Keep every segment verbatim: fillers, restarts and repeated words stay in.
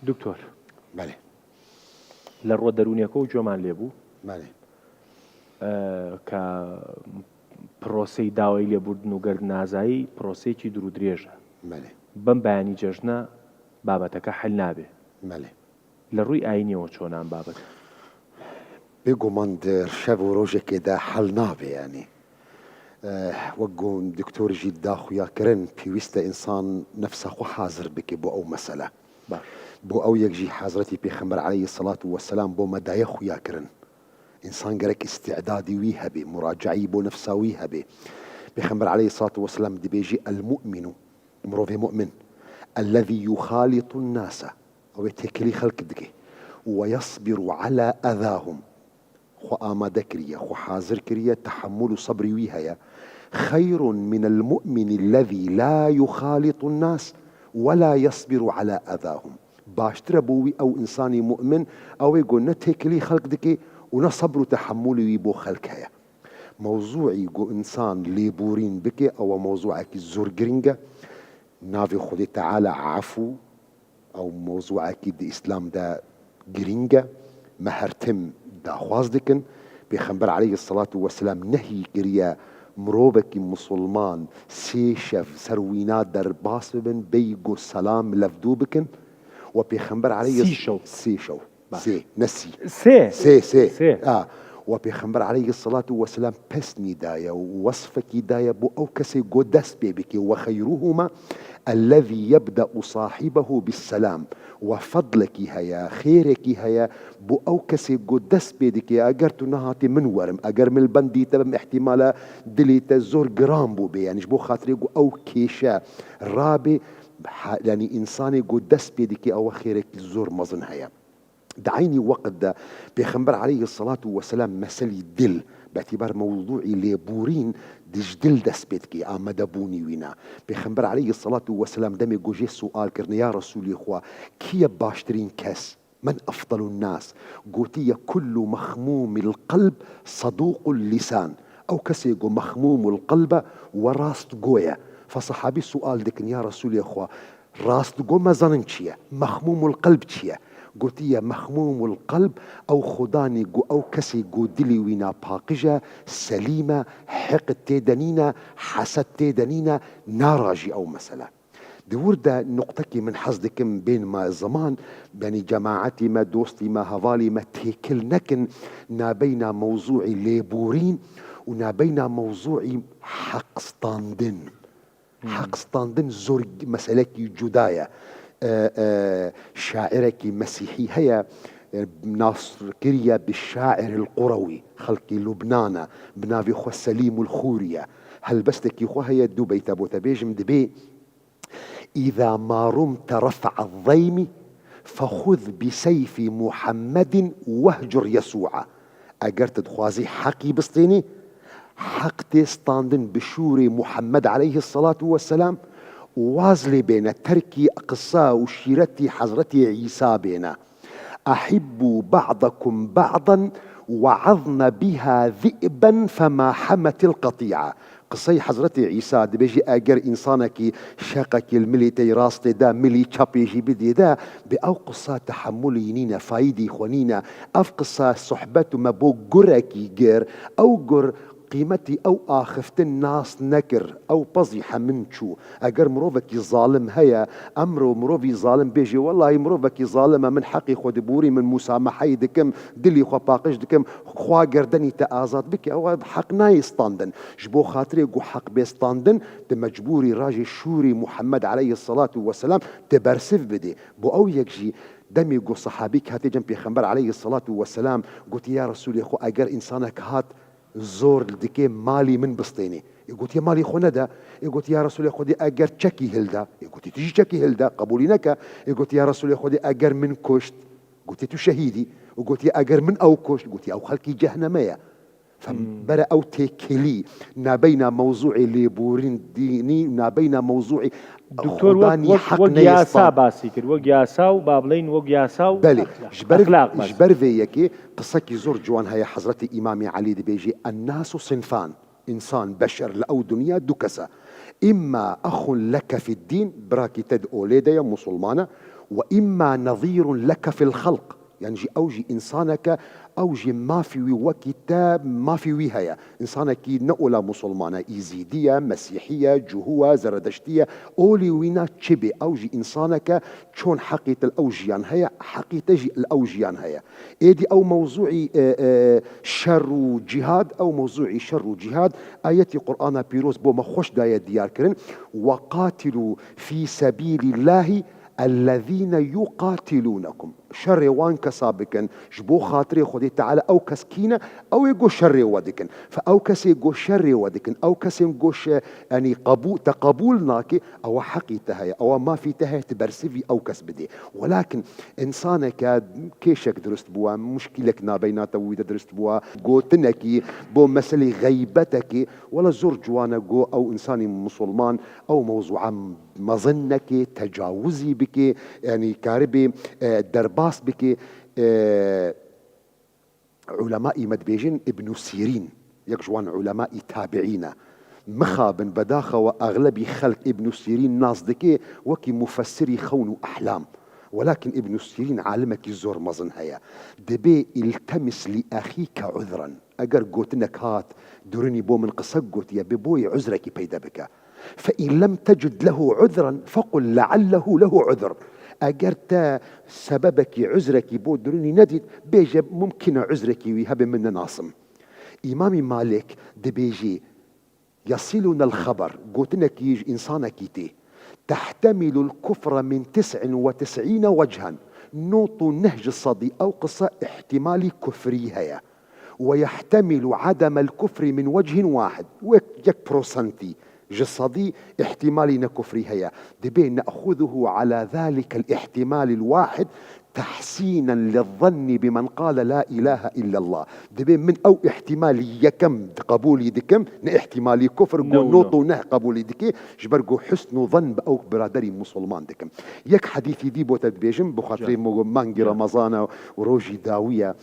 دکتۆر، بەێ لە ڕووە دەروونیەکە و گوێمان لێبوو بەێ ئە، کە پرۆسەی داوای لێبوردن و گەرد نازایی پرۆسەیەکی دوورودرێژە. بەێ بەم بەیانی جەژنە بابەتەکە حل نابێ. بەێ لە ڕووی ئاینیەوە چۆنان بابەت؟ بێگومان di şev û rojekê de hel nabe, yanî. Eh, wek ku doktor jî da xuyakirin, pêwîst e însan nefsa xwe hazir bike bo ew mesele. باش. Bo ew yek jî Hezretî Pêxember aleyhisselatu vesselam bo me daye xuyakirin. Însan gerek îstidadî wî hebe, muracaî bo nefsa wî hebe. Pêxember aleyhisselatu vesselam dibêjî, "El-mu'minu", mirovê mu'min, "ellezî yuxalitu nasa", ew ê têkilî xelk dike, "ve yasbiru ala ezahum", xwe amade kiriye, xwe hazir kiriye, tehemmul û sebrî wî heye. "Xeyrun minel mu'minî lezî la yuxalitu nas ve la yasbiru ala ezahum." Baştir e bo wî ew însanî mu'min, ew ê ku ne têkilî xelk dike û ne sebr û tehemmulê wî bo xelk heye. Mewzûî ku însan lêborîn bike, ew e mewzûekî zor girîng e. Navê Xwedê Teala efû, ew mewzûekî di Îslam de girîng e. Me her tim daxwaz dikin. Pêxember aleyhisselatu vesselam nehyî kiriye mirovekî misilman sê şev ser wîna derbas bibin, bêyî ku selam levdû bikin. We Pêxember aleyhis- Sî şew. Sê şew. Baş. Sê, ne sî. Sê. Sê, sê. Sê. Ha. We Pêxember aleyhisselatu vesselam pesnî daye û wesfekî daye bo ew kesê ku dest pê bike. "Ve xeyruhuma ellezî yebde'u sahibehu bisselam." We fedlekî heye, xêrekî heye bo ew kesê ku dest pê dike. Eger tu nehatî min werim, eger min li bendî te bim, îhtimala dilê te zor giran bû bê. Yanî ji bo xatirê ku ew kêşe rabe, ha, yanî însanê ku dest pê dike, ew xêrekî zor mezin heye. Di eynî weqt de Pêxember aleyhisselatu vesselam meselî dil, bi îtîbar mewzûî lêborîn, di ji dil dest pê dike, amadebûnî wîna. Pêxember aleyhisselatu vesselam demê ku jê sual kirine, "Ya Resûlê Xwe, kî ye baştirîn kes? Men efdelun nas?" Gotiye, "Kullu mexmûmil qelb sedûqul lisan." Ew kesê ku mexmûmul qelb e, we rastgo ye. Fe sehabî sual dikin, "Ya Resûlê Xwe, rastgo me zanin çi ye? Mexmûmul qelb çi ye?" Gotiye, "Mexmûmul qelb ew xudanî ku ew kesê ku dilê wîna paqij e, selîm e, hiqd tê de nîne, hesed tê de nîne, narajî ew mesele." Di wir de nuqtekî min hez dikim bên me ziman, benî cemaetî me, dostî me, hevalî me têkil nekin nabeyna mewzûî lêborîn û nabeyna mewzûî heq standin. Heq standin zor meselekî cuda ye. E, e, şairekî mesîhî heye, e, nas kiriye bi şairil Qurewî, xelkî Lubnan e, bi navê xwe Selîmul Xûrî ye. Helbestekî xwe heye, du beyte bo te bêjim, dibê, "Îza ma rumte ref'a zeymi, fexuz bi seyfi Muhammedin vehcur Yesû'a." Eger tu dixwazî heqî bistênî, heq tê standin bi şûrê Muhammed aleyhisselatu vesselam û waz lê bêne terkî qisa û şîretî Hezretî Îsa bêne. "Ehibbu ba'dakum ba'dan, we'azne biha zi'ben fema hemetil qati'a." Qisey Hezretî Îsa dibêjî, eger însanekî şeqekî li milê te yê rastê de, milî çepê jî bidê de, bi ew qisa tehemulî nîne, fayîdî xwe nîne. Ev qisa sohbet me bo gurekî gir, ew gur qîmetî ew axiftin nas nekir, ew pezî hemin çû. Eger mirovekî zalim heye, emro mirovî zalim bêjê, "Wellahî mirovekî zalim e, min heqê xwe diborî, min musameheyê dikim, dilî xwe paqij dikim, xwa gerdenî te azad bike." Ew heq nayê standin. Ji bo xatirê ku heq bê standin, tu mecbûrî rajê şûrî Muhammed aleyhisselatu vesselam tu bersiv bidê. Bo ew yek jî demê ku sehabîk hatiye cem Pêxember aleyhisselatu vesselam, gotî, "Ya Resûlê Xwe, eger însanek hat, zor dike malî min bistênê." Ê gotiye, "Malî xwe nede." Ê gotiye, "Ya Resûlê Xwedê, eger çekî hilda?" Ê gotiye, "Tu jî çekî hilde, qebûlî neke." Ê gotiye, "Ya Resûlê Xwedê, eger min kuşt?" Gotiye, "Tu şehîdî." Û gotiye, "Eger min ew kuşt?" Gotiye, "Ew xelkî cehnemê ye." Fem bere ew têkilî nabeyna mewzûê lêborîn dînî û nabeyna mewzûê دکتۆر وەک xudanî وەک heq وەک neyê یاسا standin. باسی کرد، وەک یاسا و با بڵێین وەک یاسا و Belê, ئەخلاق. ji ber, ئەخلاق ji باسی. ber vê yekê qisekî zor ciwan heye. Hezretî Îmamê Elî dibêjê, "Ennasu sinfan." Însan, beşer li ew dinya du kes e. "Îmma exun leke fiddîn", birakî te di olê de ye, musulman e, "we îmma nezîrun leke fil xelq", yani jî ew jî însaneke, ew jî mafî wî wekî te, mafî wî heye. Însanekî ne ola musulman e, îzîdî ye, mesîhî ye, cuhû ye, zeredeştî ye, olî wîna çi bê, ew jî însaneke, çon heqî te li ew jiyan heye, heqî te jî li ew jiyan heye. Êdî ew mewzûî, e, e, şer û cîhad, ew mewzûî şer û cîhad, ayetî Qur'ana Pîroz bo me xweş daye diyar kirin, "Ve qatilû fî sebîlîllahî ellezîne yuqatilûnekum." Şerê wan kesa bikin, ji bo xatirê Xwedê Teala, ew kes kî ne, ew ê go şerê we dikin. Fe ew kesê go şerê we dikin, ew kesên go şe-, yanî qebû-, te qebûl nake, ewa heqî te heye, ewa mafî te heye, tu bersivî ew kes bidê. Welakin însaneke kêşek dirust bûwa, muşkîlek nabeyna te wî de dirust bûwa, gotinekî bo meselê xeybetekî, wela zor ciwan e go ew însanî musulman ew mewzûa mezin neke, tecawizî bike, yanî karibê, e, derbas bike. E, Ulemaî me dibêjin Îbnû Sîrîn, yek ji wan ulemaî tabiîn e. Mixabin, bedaxewa exlebî xelk Îbnû Sîrîn nas dike wekî mufessirî xewn û ehlam. Welakin Îbnû Sîrîn alimekî zor mezin heye. Dibê "Îltemis li exîke uzren." Eger gotinek hat, durunî bo min qise gotiye, bi boyê uzrekî peyde bike. "Fe in lem tecid lehu uzren, fequl leallehu lehu uzr." Eger te sebebekî, uzrekî bo durunî nedît, bêje mumkin e uzrekî wî hebe, min nenasim. Îmamî Malik dibêjî, "Yasilunel xeber", gotinekî ji însanekî tê, "Tehtemilul kufre min tis'in ve tis'îne wechan." Nod û neh ji sedî ew qise îhtîmalî kufrî heye. "Ve yehtemilu ademel kufri min wechin wahid." Wek yek prosentî ji sedî îhtîmalî nekufrî heye. Dibê "ne'xuzuhu ala zalikel îhtîmalil wahid tehsînen lizzanni bimen qale la ilahe illallah." Dibê min ew îhtîmalî yekem qebûlî dikim, ne îhtîmalî kufr, go No, no. nod û neh qebûlî dike, ji ber go husn û zan bi ew biraderî musulman dikim. Yek hedîsî dî bo te dibêjim, bi xatirê Can. mo mangî Can. Remezan e û rojî dawî ye.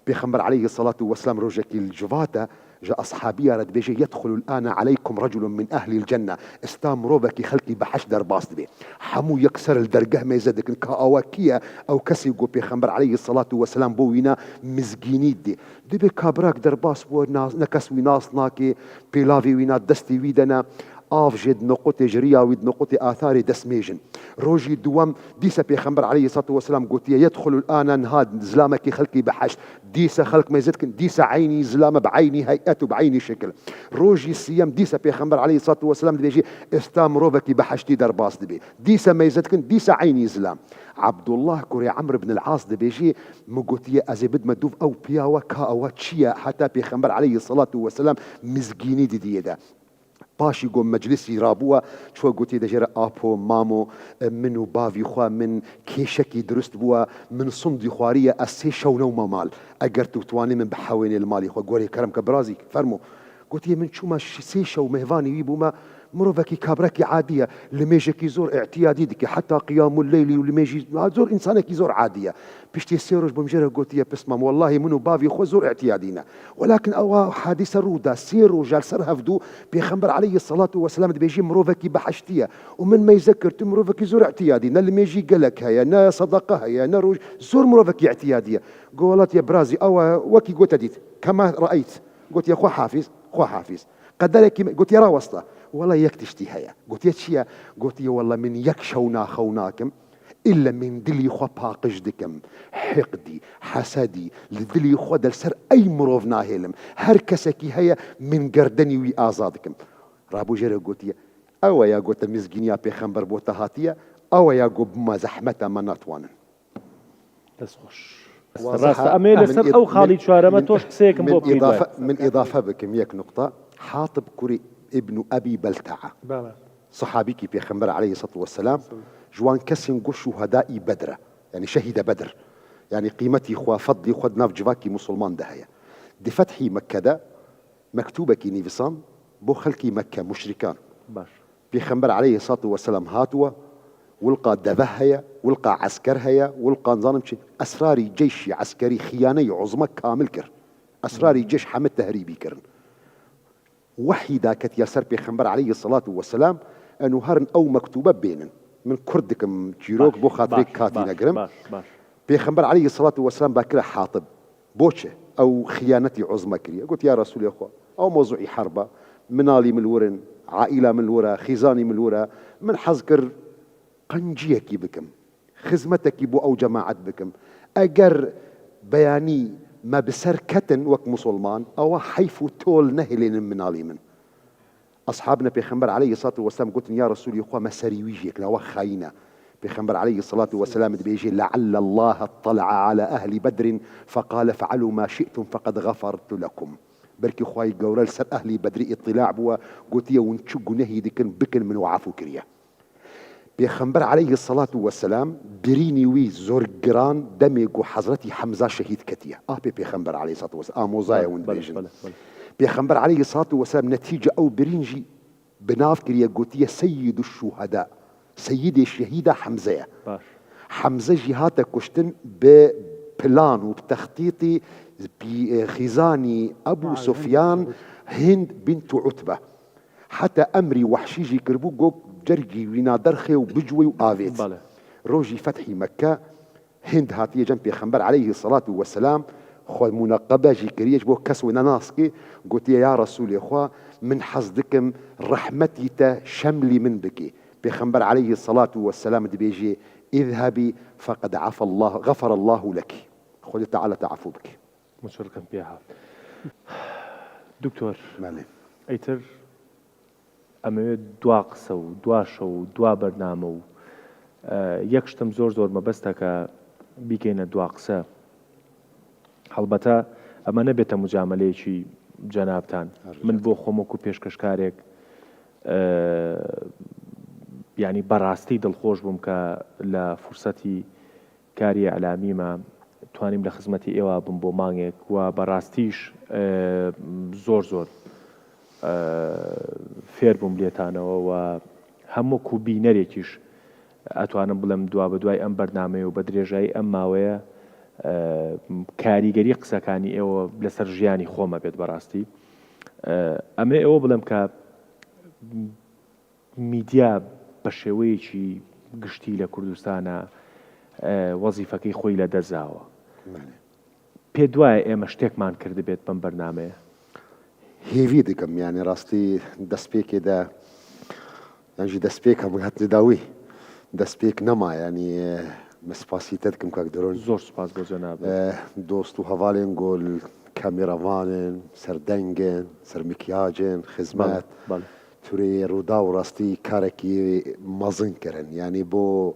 Pêxember aleyhisselatu vesselam rojekî li civat e, ji ashabiya re dibêje, "Yedxulul ane aleykum reculun min ehlil cenne." Esta mirovekî xelkî behişt derbas dibe. Hemû yekser li dergeh mêze dikin, ka awa kî ye? Ew kesê ku Pêxember aleyhisselatu vesselam bo wîna mizgînî didê. Dibê kabrak derbas bû, nas-, ne kes wî nas nake, pêlavê wîna destê wî de ne, av jê di noqutê, ji riya wî di noqutê atharê destmêjin. Rojî duwem dîse Pêxember aleyhisselatu vesselam gotiye, "Yedxulul ane", niha zilamekî xelkî behişt. Dîse xelk mêze dikin, dîse eynî zilame bi eynî heyet û bi eynî şekil. Rojî siyem dîse Pêxember aleyhisselatu vesselam dibêjî, "Esta mirovekî behiştî derbas dibe." Dîse mêze dikin, dîse eynî zilam. Abdullah kurê Amr ibn al-As dibêjî, "Min gotiye, ez ê bidme dûv ew piyawe, ka ewa çi ye, heta Pêxember aleyhisselatu vesselam mizgînî didiyê de." Paşî go meclisî rabûwa, çûwa gotiye, "De jê re apo, mamo, e, min û bavî xwe, min kêşekî dirust bûwa, min sundî xwariye, ez sê şew newma mal. Eger tu twanî min bihewênê li malî xwe." Gorê kerem ke birazî, fermo. Gotiye, "Min çûma şi-, sê şew mêvanî wî bûma, mirovekî kabrekî adî ye, limêjekî zor îtiyadî dike, heta qiyamul leylî û limêjî, zor însanekî zor adî ye. Piştî sê roj bûm jê re gotiye, pismam, wellahî min û bavî xwe zor îtiyadî ne." Welakin ewa hadîse rû da, sê roja li ser hevdû Pêxember aleyhisselatu vesselam dibêjî mirovekî behiştî ye. Û min meyze kir, tu mirovekî zor îtiyadî, ne limêjî gelek heye, ne sedeqe heye, ne roj, zor mirovekî îtiyadî ye. Go, "Welat ye birazî, ewa wekî gote dît, kema re'eyt." Gotiye, "Xwe hafîz, xwe hafîz." Qederekî me, gotiye, "Rawesta." Wela yek tiştî heye. Gotiye, "Çi ye?" Gotiye, "Wela min yek şew naxew nakim. Îlle min dilî xwe paqij dikim. Hiqdî, hesedî li dilî xwe de li ser ey mirov nahêlim. Her kesekî heye, min gerdenî wî aza dikim." Rabû jê re gotiye, "Ew e ya gote mizgîniya Pêxember bo te hatiye, ew e ya go bima zehmeta me natwanin." Dest xweş. Wazeha, Rast e. Em ê li min ser îd-, ew xalî min, çareme min, toş qiseyek min bo bî îdafe, duay. Min îdafe bikim yek nuqta. Hatib kurî Îbnû Ebî Belta'a. Bele. Sahabîkî Pêxember aleyhisselatu vesselam, ji wan kesên ku şuhedayî Bedr e, yanî şehîde Bedr, yanî qîmetî xwe, fedlî xwe di nav civakî musulman de heye. Di fethî Mekke de mektûbekî nivîsan bo xelkî Mekke, muşrîkan. Baş. Pêxember aleyhisselatu vesselam hat we, wilqa deve heye, wilqa esker heye, wilqa nizanim çi, esrarî ceyşî eskerî, xiyaneyî uzma kamil kir. Esrarî ceyş heme tehrîbî kirin. Wehyî daketiye ser Pêxember aleyhisselatu vesselam, Eno herin ew mektûbe bênin. Min kurt dikim çîrok, bo xatirê katî negirim. Baş, baş. Pêxember aleyhisselatu vesselam ba kire Hatib. Bo çi? Ew xiyanetî uzma kiriye. Got, ya Resûlê Xwe, ew mewzûî herb e. Minalî min li wir in, aîla min li wir e, xîzanî min li wir e. Min hez kir qenciyekî bikim. Xizmetekî bo ew cemaet bikim. Eger beyanî me bi ser ketin wek musulman, ewa heyf û tol nehêlênin minalî min. Eshabine Pêxember aleyhisselatu vesselam gotin, ya Resûlê Xwe, me serî wî jê kir, ewa xayîn e. Pêxember aleyhisselatu vesselam dibêje, "Lealle Allahe ittele'a ala ehli Bedrin feqale fe'alû ma şi'tum feqed xefertu lekum." Belkî Xwayê Gewre li ser ehlî Bedrî îtîla bûwe, gotiye, hûn çi gunehî dikin, bikin, min we efû kiriye. Pêxember aleyhisselatu vesselam birînî wî zor giran demê ku Hezretî Hemza şehîd ketiye. Apê Pêxember aleyhisselatu vesselam, a mozaya hûn dibêjin. Pêxember aleyhisselatu vesselam netîce ew birîn jî bi nav kiriye, gotiye Seyyidû Şuheda. Seyidê şehîda Hemze ye. Baş. Hemze jî hate kuştin bi plan û bi textîtî pî-, e, xîzanî Ebû Sufyan, Hind bintu Utbe. Heta emrî Wehşî jî kiribû, got, cergî wîna derxê û bicwê û avêt. Bale. Rojî fethî Mekke, Hind hatiye cem Pêxember aleyhisselatu vesselam, xwe muneqebe jî kiriye ji bo kes wê nenaskî, gotiye, ya Resûlê Xwe, min hez dikim rehmetî te şemlî min bikî. Pêxember aleyhisselatu vesselam dibêje, "Îzhebî feqed afallah-, xeferallahu leki." Xwedê Teala te efû bike. Mutfirkim pê hat. Doktor, Belê. Îtir ئەمەوێت دوا قسە و دوا شەو و دوا بەرنامە و، ئە، یەک شتم زۆر زۆر مەبەستە کە بیکەینە دوا قسە. هەڵبەتە ئەمە نەبێتە مجاملەیەکی جەنابتان. هەر من بۆ خۆم وەکو پێشکەشکارێک، ئە، یعنی بەڕاستی دڵخۆش بووم کە لە فرسەتی کاری ئیعلامیمە توانیم لە خزمەتی ئێوە بم بۆ مانگێک و بەڕاستیش، ئە، زۆر زۆر، ئە، فێر بووم لێتانەوە و هەم وەکو بینەرێکیش ئەتوانم بڵێم دوا بە دوای ئەم بەرنامەیە و بە درێژایی ئەم ماوەیە، ئە، کاریگەری قسەکانی ئێوە لەسەر ژیانی خۆمە بێت بەڕاستی. ئە، ئەمێ ئێوە بڵێم کە میدیا بە شێوەیەکی گشتی لە کوردستانە، ئە، وەزیفەکەی خۆی لە دەستداوە. بەڵێ. پێت وایە ئێمە شتێکمان کردبێت بەم بەرنامەیە؟ هێوی دکم، یعنی ڕاستی دەستپێکێدا، یان ژی دەستپێک هەموو هاتنە داوی. دەستپێک نەما، یعنی، من سپاسی تە دکم کاک درۆن. زۆر سپاس بۆ جەنابت. ئە، دۆست و هەڤالێن گۆل کامێرەڤانن، سەردەنگن، سەرمکیاجن، خزمەت. بەڵێ، بەڵێ. تورێ ڕوودا و ڕاستی کارێکی مەزن کرن. یعنی بۆ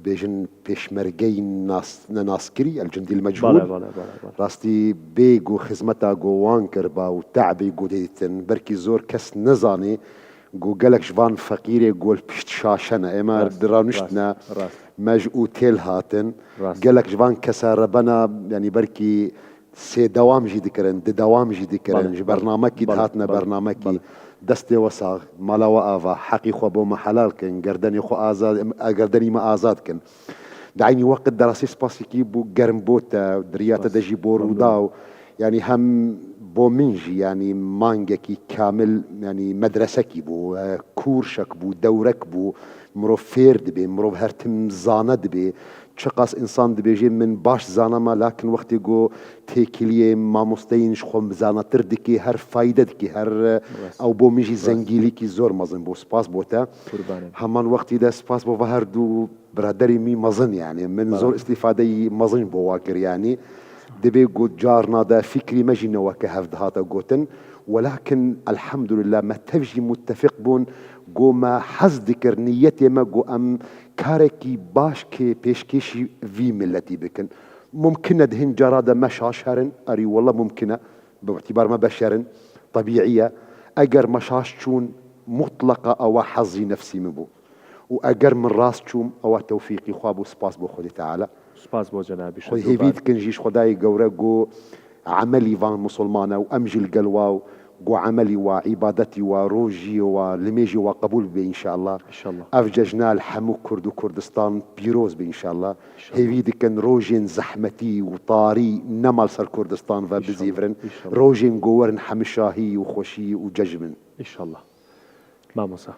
بێژن پێشمەرگەی ناس-، نەناسکری، الجندی المجهول. بەڵێ، بەڵێ، بەڵێ، بەڵێ. ڕاستی بێگ و خزمەتا گۆ وان کربا و تەعبی گۆ دێتن. بەرکی زۆر کەس نەزانێ گۆ گەلەک ژوان فەقیرێ گۆل پشت شاشەنە. ئێمە ڕاست، دراونشتنە ڕاست، ڕاست. مەژ ئوتێل هاتن. ڕاست. گەلەک ژوان کەسە ڕەبەنا، یعنی بەرکی سێ دەوام ژی دکرن، دو دەوام ژی دکرن، بەڵێ، ژی بەڵێ، بەرنامەکی بەڵێ، دهاتنە بەڵێ، بەرنامەکی. بەڵێ. دەستێ وەساغ، مالاوە ئاڤا، حەقی خۆ بۆ مە حەلال کن، گەردەنی خۆ ئازاد، ئە، گەردەنی مە ئازاد کن. دە عینی وەقت دەڕاستی سپاسێکی بۆ گەرم بۆتە، دریاتە دەژی بۆ ڕوودا و، یعنی هەم بۆ من ژی، یعنی مانگێکی کامل، یعنی مەدرسەکی بوو، ئە، کورشەک بوو، دەورەک بوو، مرۆڤ فێر دبێ، مرۆڤ هەرتم زانە دبێ، چقاس ئینسان دبێژێ من باش زانەمە، لاکن وەختێ گۆ تێکیلیێ مامۆستەین ji xwe zanatir dikê, her fayde dikê, her, ڕاست. ئەو بۆ من ژی ڕاست. زەنگیلیکی زۆر مەزن بوو. سپاس بۆ تە. قوربانم. هەمان وەختی دە سپاس بۆ هەردوو برادری می مەزن، یعنی من بەڵێ. زۆر ئیستیفادەی مەزن بۆ وا کر، یعنی دەبێ گۆ جارنا دە فیکری مەژینەوە کە هەفت هاتە گۆتن، وەلاکن ئەلحەمدوللا مە تەڤژی متفق بوون، گۆ مە حەز دکر نیەتێ مە گۆ ئەم کارێکی باش کێ پێشکێشی ڤی ملەتی بکن. ممکنە دهین جارا دە مە شاش هەرن، ئەری وەڵە ممکنە، بە اعتبار مە بەشەرن، طبیعیە. ئەگەر مە شاش چوون، مطلقە ئەوە حەزی نەفسی من بوو. و ئەگەر من ڕاست چووم، ئەوە تەوفیقی خوا بوو، سپاس بۆ خودی تەعالا. سپاس بۆ جەنابی خۆی شەدوبار. هێوی دکن ژیش خدای گەورە گۆ عملی وان مسلمانە و ئەم ژیل گەلوا و گۆ عملی وا، عیبادەتی وا، ڕۆژی وا، لمێژی وا قبول بێ ئینشاءالله. ئینشاءالله. ئەف جەژنە لە هەموو کورد و کوردستان پیرۆز بێ ئینشاءالله. ئینشاءالله. هێوی دکن ڕۆژێن زەحمەتی و تاری نەمال سەر کوردستان و ئینشاءالله. بزیڤرن. ئینشاءالله. ڕۆژێن گۆوەرن هەمشاهی و خۆشی و جەژمن. ئینشاءالله. مامۆسا.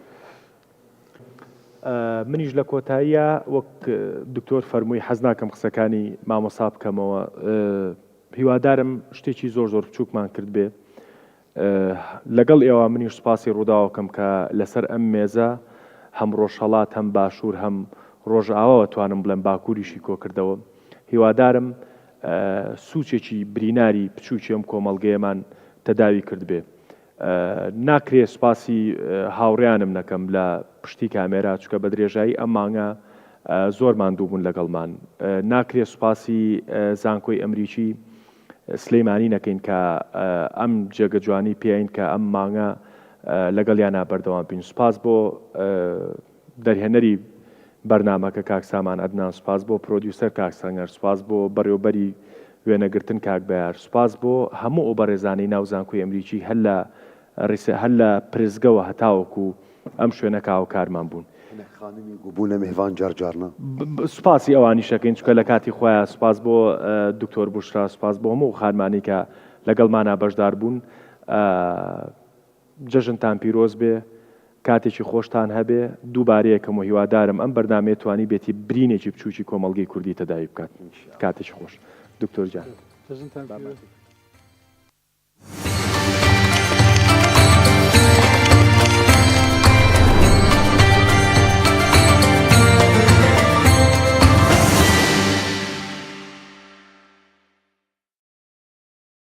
منیش لە کۆتاییە وەک دکتۆر فەرمووی حەز ناکەم قسەکانی مامۆسا بکەمەوە. هیوادارم شتێکی زۆر زۆر بچووکمان کرد بێ. لەگەڵ ئێوە منیش سوپاسی ڕووداوەکەم کە لەسەر ئەم مێزە هەم ڕۆژهەڵات، هەم باشوور، هەم ڕۆژئاواوە توانم بڵێم باکووریشی کۆکردەوە. هیوادارم سوچێکی بریناری بچووکی ئەم کۆمەڵگەیەمان تەداوی کرد بێ. ناکرێ سوپاسی هاوڕێیانم نەکەم لە پشتی کامێرا، چونکە بە درێژایی ئەم مانگە زۆر ماندوو بوون لەگەڵمان. ناکرێ سوپاسی زانکۆی ئەمریکی سلەیمانی نەکەین کە ئەم جێگە جوانی پێین کە ئەم مانگە لەگەڵیانا بەردەوام بین. سوپاس بۆ دەرهێنەری بەرنامەکە کاک سامان عەدنان، سوپاس بۆ پرۆدیوسەر کاک سەنگەر، سوپاس بۆ بەڕێوەبەری وێنەگرتن کاک بەیار، سوپاس بۆ هەموو ئەو بەڕێزانەی ناو زانکۆی ئەمریکی هەر لە ڕیسە-، هەر لە پرێزگەوە هەتاوەکو ئەم شوێنە کاوەکارمان بوون. Xanimî ku bûne mêvan car carna. ب-، ب-، سوپاسی ئەوانیش دەکەین، چونکە لە کاتی خۆیان سوپاس بۆ دکتۆر بوشرا، سوپاس بۆ هەموو خانمانی کە لەگەڵمانا بەشدار بوون. جەژنتان پیرۆز بێ، کاتێکی خۆشتان هەبێ. دووبارەیەکەم و هیوادارم ئەم بەرنامەیە توانی بێتی برینێکی بچووکی کۆمەڵگەی کوردی تەداوی بکات. کاتێکی خۆش دکتۆر جان. جەژنتان پیرۆز.